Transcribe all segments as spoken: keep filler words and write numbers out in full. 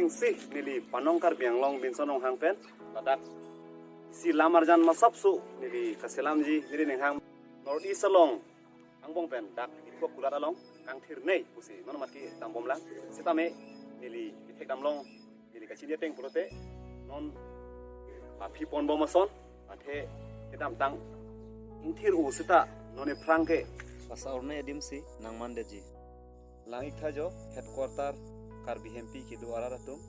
Si neli Panong Karbi Anglong Binson Ronghang pen ladak si lam arjan masapso neli kaselamji, neli ninghang North East along angbong pen dak Diphu akulat along kangthir nei pusi non mati dambomlang. Sitame neli ithek damlong, neli kachini ateng pulote non aphi ponbom ason, athe kedamtang ingthir-o sita non ephrang ke. Pasa orne adim si nangmandetji. Lang-ik tha jo, headquarter Karbi Hempi kedo arat atum.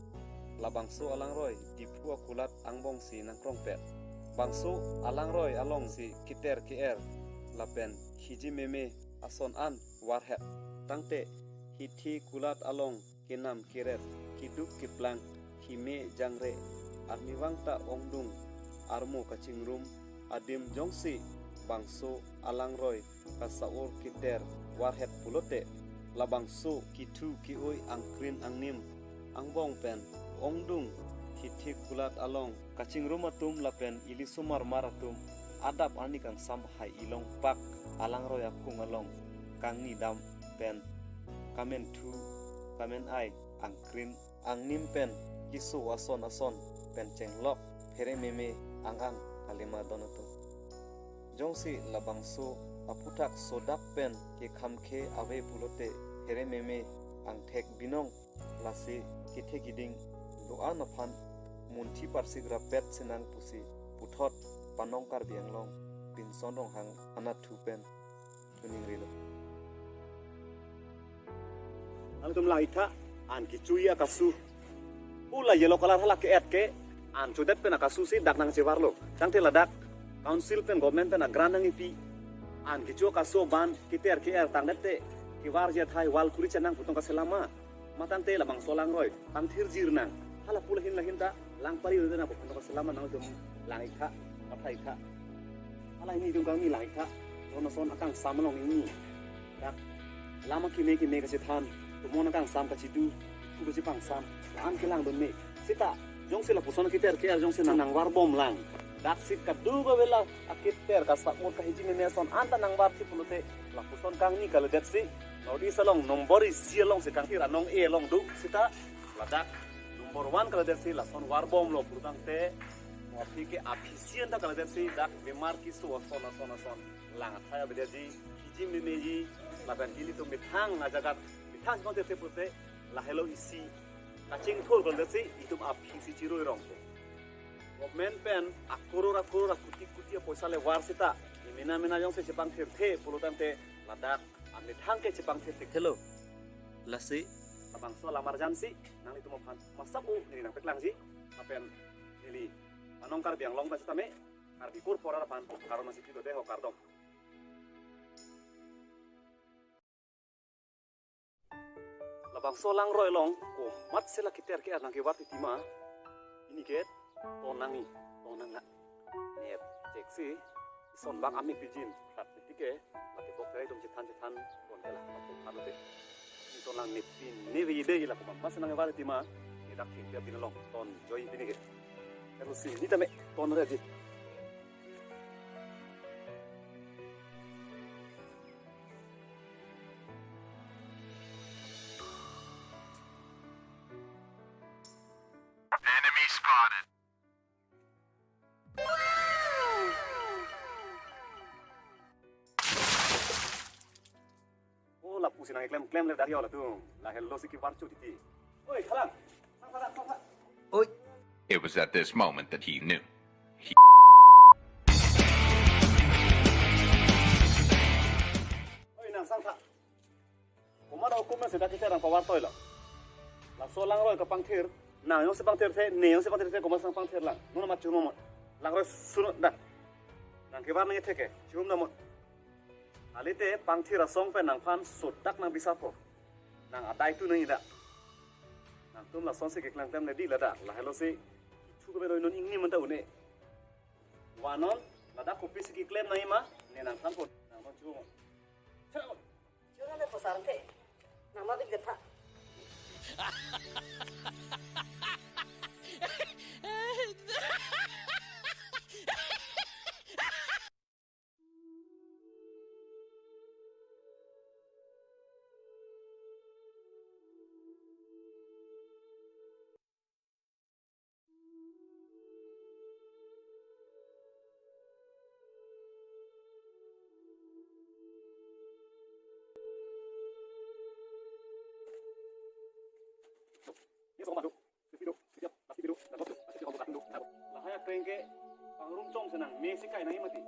Labangso alangroi Diphu akulat angbong si nangkrongpet. Bangso alangroi along si keter ke-er lapen hiji meme ason an varhet. Tangte hithi kulat along kenam keret, keduk keplang, hime jangre, arnivang ta ongdung, armo kachingrum adim jongsi bangso alangroi kasa-or keter varhet pulote, labangso kethu ke-oi angkrin angnim angbong pen ongdung hithi kulat along kachingrum atum lapen iliso marmar atum adap arni kangsam hai ilongpak alangroi akung along kangni dam pen kamenthu kamen-ai angkrin angnim pen keso ason ason pen chenglok phere meme ang-ang kalima don atum. Jongsi labangso aphuthak sodak pen kekhamkhe ave pulote phere meme angthek binong, lasi kethe keding do-an aphan munthi parsik rapet sinang pusi puthot Panong Karbi Anglong Binson Ronghang anatthu pen thuningrilo. Nangtum lang-ik tha, an kecho-i akasu, pu la yellow color hala ke-et ke an chodet pen akasu si dak nangchevarlo. Tangte ladak council pen government pen a-grant nangkipi, an kecho akasu ban keter ke-er tangdet te kevarji athai wall kuri chenang pu tong kaselam ma? Matangte labangso alangroi pangthirjir nang. Hala pu lahin lahin ta lang pari unte nang pu tong kaselam ma, nangtum lang-ik tha, matha-ik tha. Hala hini itum kangni lang-ik tha. Ron ason akangsam along ingni. Dak lam akeme keme kachethan, tomon akangsam kachedu, thu kachepangsam, la-an kelangdun me. Sita jongsi lapuson keter ke-er jongsi nang nangvarbomlang, daksi kadokave la aketer kasa-or kahiji meme ason anta nangvarthe pulote, lapuson kangni kalidet si North East along nombor isi along si kangthir anong-e along do. Sita ladak nombor one kalidet si lason varbomlo pulotangte, mo aphi ke aphi si anta kalidet si dak bemar keso ason ason ason lang athai avedetji, hiji memeji, lapen ilitum methang ajagat, methang si pangthirthe pulote, lahelo isi kachingthur kalidet si itum aphi si chiroi rong. Government pen akoror akoror, akuti kuti apoisa le var sita, imena mena jongsi chepangthirthe pulotangte ladak amethang ke chepangthirthe. Hello. Lasi labangso alam arjan si nanglitum aphan masap-o neli nangpaklangji, lapen neli Panong Karbi Anglong ta sitame Karbi kurpor arat aphan kardom nangsi pilo dei ho, kardom. Labangso alangroi along komatsi la keter ke-er nangkevar titi ma? Ini ke ton nangji, ton nang na. Nep cheksi ison bak amik pijin. Kat titi ke, mati bok tere itum chethan chethan, ton ke la, mati bok tere. Ini ton lang nep pin, ne ve ide ila komatsi nangkevar titi ma? Ini dak thengpi apin along, ton joi pini ke. Terus si, ini tame, ton reji. Enemy spotted. Oh, lapusi nangklemklem le dari ola tu. Lahelo si kevar chu titi. Oi, kalang. Sang, sang, sang, sang. Oi. It was at this moment that he knew. He Oi, nang sangtha. Komat ahukum nang seta kita nangpavar toilo. Laso alangroi kapangthir, nang jongsi pangthirthe, ne jongsi pangthirthe, komat si nangpangthirlang. Non amat chumomot. Langroi sunot dah. Nangkevar nangkethe ke, chum damot. Kalite pangthir asong pen nangphan sodak nangbisarpo. Nang adai tu nangji dak. Nangtum lasonsi keklemklem nangji ladak. Lahelo si, chu ke beroi non ingni menta une. Vanon, ladak kopisi keklem nangji ma, ne nangthanpo, nangthan chu. Chalo. Chalo le pasar te. Nama bin ketha. Lahai akreng ke pangrum chom senang, me si kai nangji mati.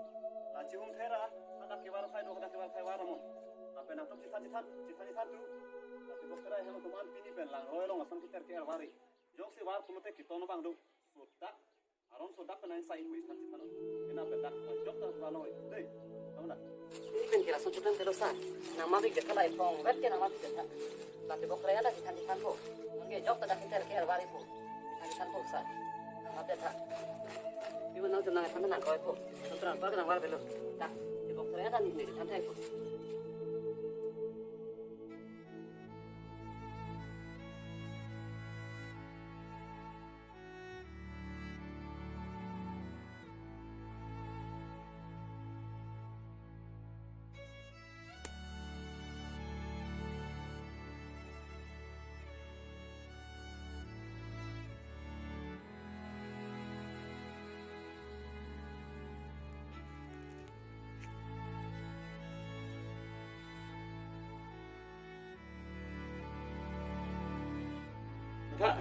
La chihum thera, hadak kevar athai do, hadak kevar athai var amon. Lapen nangtum chithan chithan, chithan chithan tu. Lapen Tibok Terai ahem atum an pini pen langroi along ason keter ke-er vari. Jongsi var pulote keton abang do. Sodak, aron sodak pen nang sai hui than chithan. Kena pen dak jok ta vanoi. Dei, kamu dak. Ini pen kira suchutan telo sa. Nang mabik jatha la ipong, bet ke nang mabik jatha. Tapi bok raya dak chithan chithan po. Nang ke jok ta dak keter ke-er vari po. Chithan chithan po sa. Nang mabik jatha. Ibu nang chunang than nang koi po. Nang terang pa nang var belo. Dak, bok raya dak ni chithan thai po. Tha,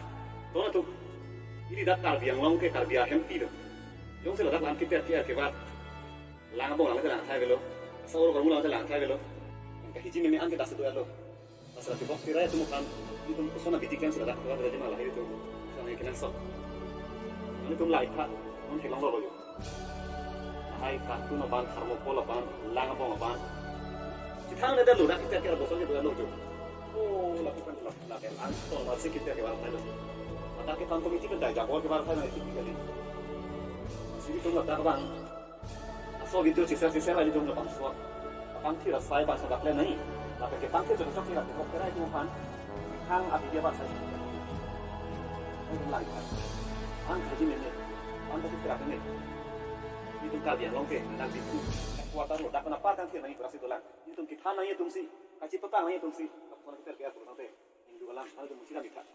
ton atum. Ili dak Karbi Anglong ke Karbi ahempi do. Jongsi ladak lam keter ke-er kevar. Lang abong lang te lang thai velo. Asor kormu lang te lang thai velo. Ka hiji meme an ke das do alo. Asra Tibok Terai atum aphan, itum kosona bidi klem sila dak tuan raja malah itum. Sana kenangsot. Itum lahai tha, non kelong lo lo yo. Lahai kartun aban, thermocol aban, lang abong aban. Chithang ne dalo dak keter ke-er bosong ke dalo jo. Oh, lapu kan lap lap yang an, tong masih keter ke-er var thai lo. Mata ke pan komiti pen dai jabor ke-er var thai na itu kali. Sini tum ladak bang. Laso video chishare chishare la itum labangso apangthir asai bangso dak le nai. Lapen kepangthir chokchok ke la Tibok Terai atum aphan. Hang abi dia bangso. Itum lang kan. Ang kaji meme. Ang kaji kerak meme. Itum Karbi Anglong ke nang bitu. Kuartal lo dak na par kan thir nai berasi dolang. Itum kithan nai atum si. Kachi petang nai atum si. Kapon kita biar kurang te. Hindu alam, hal itu mesti kami tak.